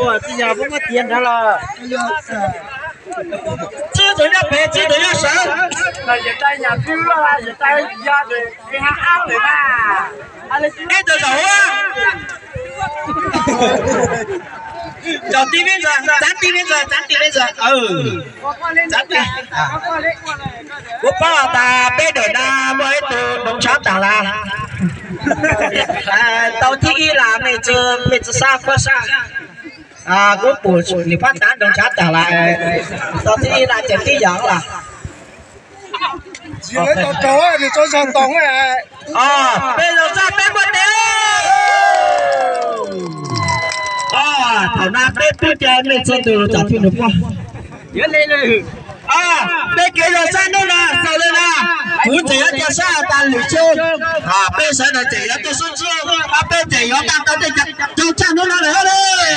Ua tij yog muab muab tiav nrad los. Tswb tus nyob pem, tswb tus nyob sawv. Yawm tais nyam twb luaj, yawm tais yog tus ha ab lawm na. Ib tug zaum huab. Tsav tij peb ntxawg, tsav tij peb ntxawg, tsav tij peb ntxawg. Kuv paub tas peb dawm na muaj ib tug doov tshab tag lawm. Tau thib ib las mej tsi, mej tsi sab fuab sab. Kuv pum nim phab tav doov tshab tag lawm. Tau thib ib las ces tib yam lawm. Peb zaum txaj peb muaj tes. Thaum no peb twb cia mej txhua tus los tsom fij nus puab. Peb kev zaum sab hnub no xaus li no, kuv tseem yuav cia sab tas lwm xyoo. Peb sawv daws tseem yuav tuaj sub tsuj, peb tseem yuav tau tau tej cov tshaj hnub no lawm li.